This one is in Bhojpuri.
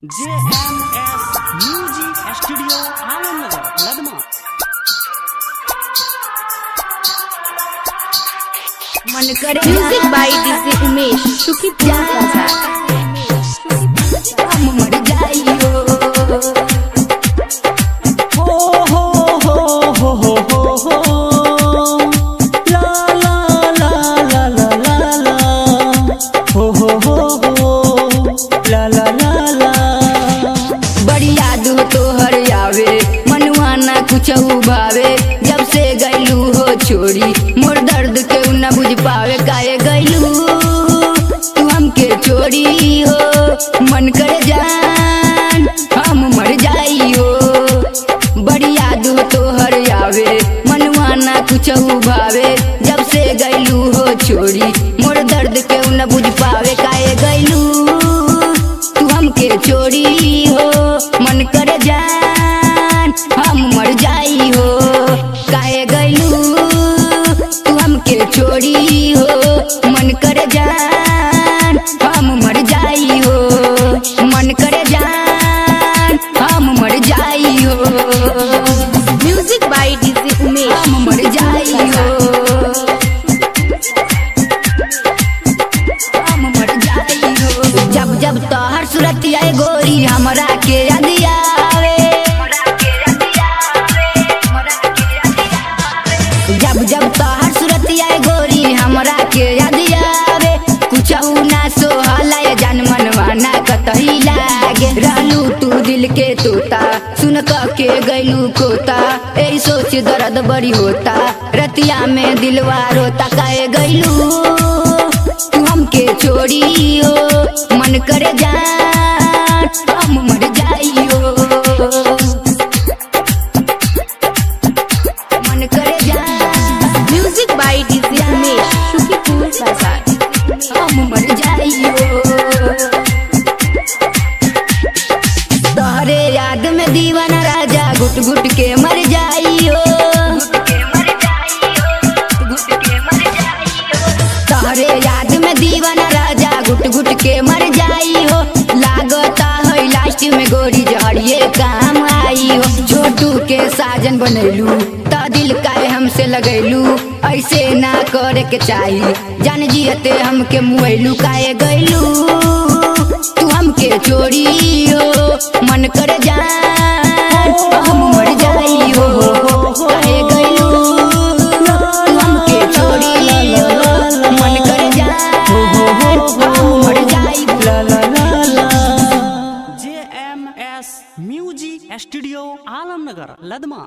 JMS Music Studio Alamnagar Ladma. मन करे Music by DJ Umesh, Shukipur Bazaar. हम मर जाइयो। हो हो हो हो हो हो हो ला ला ला ला ला ला ला हो हो हो हो ला ला ला ला। बड़ी याद हो तोहर आवे, मनुआ ना कुछ भावे। जब से गैलू हो छोरी, मोर दर्द के न बुझ पावे। काहे गैलू तू हमके छोरी हो, मन कर जान हम मर जाइयो। बड़ी याद हो तोहर आवे, मनुआ ना कुछ भावे। जब से गैलू हो छोरी, मोर दर्द के न बुझ पावे। काहे गैलू तू हमके छोरी हो, मन कर जान हम मर जाई हो। काहे गैलू तू हमके छोरी हो, मन कर जान हम मर जाई हो। मन कर जान हम मर जाई हो। Music by DJ Umesh, हम मर जाई हो, हम मर जाई हो। जब जब तोहर सूरत आए गोरी, हमरा के याद आवे। जब जब तोहर सूरत आए गोरी, हमरा के याद आवे। कुछ ना सोहला जान मनवा ना कतही लागे। रहलू तू दिल के तोता, सुन क के गैलू खोता। एही सोच दर्द बड़ी होता, रतिया में दिलवा रोता। काहे गैलू तू हमके छोड़ी हो, मन कर जान हम मर जाइयो। मन कर जान। Music by DJ Umesh, Shukipur Bazaar. हम मर जाइयो। तोहरे याद में दीवाना राजा घुट घुट के मर जाइयो। तोहरे याद में दीवाना राजा घुट घुट के मर जाइयो। लागता है लास्ट में गोरी जहरिए काम आई हो। छोटू के साजन बनैलू त दिल काहे हमसे लगैलू। ऐसे ना करे के चाही, जान जियते हमके मुएलू। काहे गैलू तू हमके छोड़ी हो, मन कर जान हम मर जाइयो। काहे गैलू तू हमके छोड़ी हो, मन कर जान हम मर जाइयो। ला ला ला ला। JMS Music Studio Alamnagar Ladma.